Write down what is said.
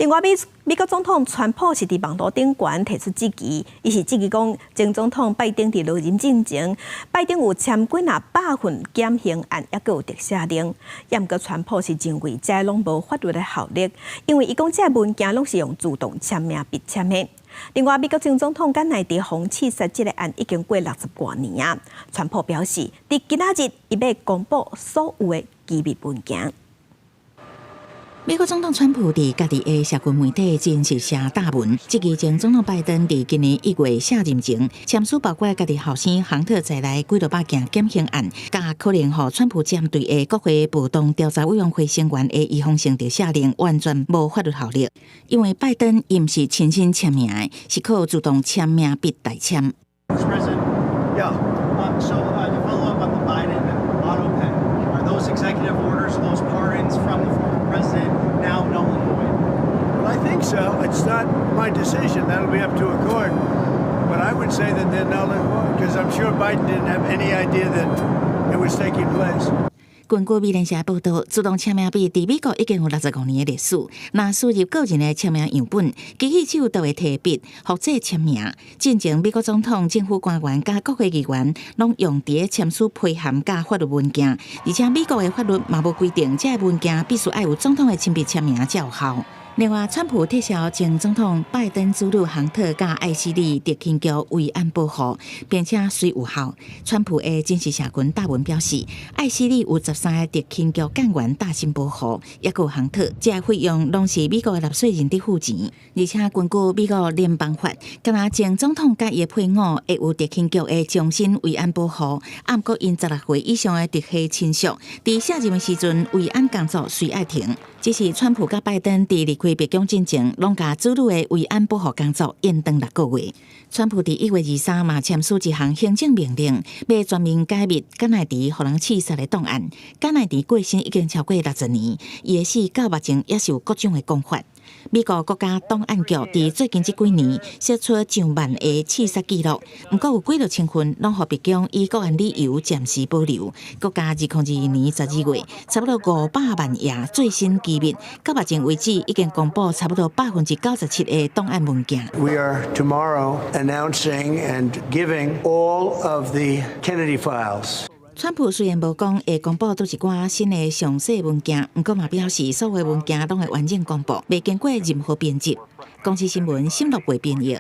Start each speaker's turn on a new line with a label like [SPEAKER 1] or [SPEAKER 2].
[SPEAKER 1] 另外，美國總統川普是佇網路頂懸提出質疑，伊是質疑講前總統拜登佇落任進前，拜登有簽幾若百份減刑案，猶閣有特赦令。毋過川普是認為這攏無法律的效力，因為伊講這文件攏是用自動簽名筆簽的。另外，美國前總統甘乃迪予刺殺這個案已經過六十外年啊。川普表示，佇今仔日伊欲公布所有的機密文件。
[SPEAKER 2] 美國總統川普佇家己的社群媒體真實寫貼文，質疑前總統拜登佇今年1月卸任前簽署包括家己後生亨特在內幾落百件減刑案，佮可能予川普針對的國會暴動調查委員會成員的預防性特赦令完全無法律效力，因為拜登伊毋是親身簽名的，是靠自動簽名筆代簽。
[SPEAKER 3] Mr. President, yeah. So to follow up on the Biden auto pen, are those executive orders, those pardons from the former president now null and void?
[SPEAKER 4] Well, I think so. It's not my decision. That'll be up to a court. But I would say that they're null and void because I'm sure Biden didn't have any idea that it was taking place.
[SPEAKER 2] 根據美聯社報道，自動簽名筆佇美國已經有65年的歷史。若輸入個人的簽名樣本，機器手就會提筆複製簽名。進前美國總統、政府官員佮國會議員攏用佇咧簽署批函佮法律文件，而且美國的法律嘛無規定，這个文件必須愛有總統的親筆簽名才有效。另外，川普撤銷前總統拜登子女亨特佮艾希莉特勤局維安保護，並且隨有效。川普的真實社群貼文表示，艾希莉有13個特勤局幹員貼身保護，猶閣有亨特，這個費用攏是美國的納稅人佇付錢。而且根據美國聯邦法，敢若前總統佮伊的配偶會有特勤局的終身維安保護，毋過𪜶16歲以上的直系親屬，佇卸任的時陣，維安工作隨愛停。只是川普佮拜登佇離開白宮進前，攏共子女的維安保護工作延長6個月。川普佇1月23嘛簽署一項行政命令，欲全面解密甘乃迪予人刺殺的檔案。甘乃迪過身已經超過60年，伊的死到目前也是有各種的講法。美國國家檔案局佇最近這幾年釋出上萬個刺殺記錄，毋過有幾落千份攏予白宮以國安理由暫時保留。國家2022年12月，差不多500萬頁最新機密，到目前為止已經公布差不多97%的檔案文件。
[SPEAKER 4] We are tomorrow announcing and giving all of the Kennedy files.
[SPEAKER 2] 川普雖然無講會公布佗一寡新的詳細文件，毋過嘛表示所有文件攏會完整公布，袂經過任何編輯。公視新聞沈樂培編譯。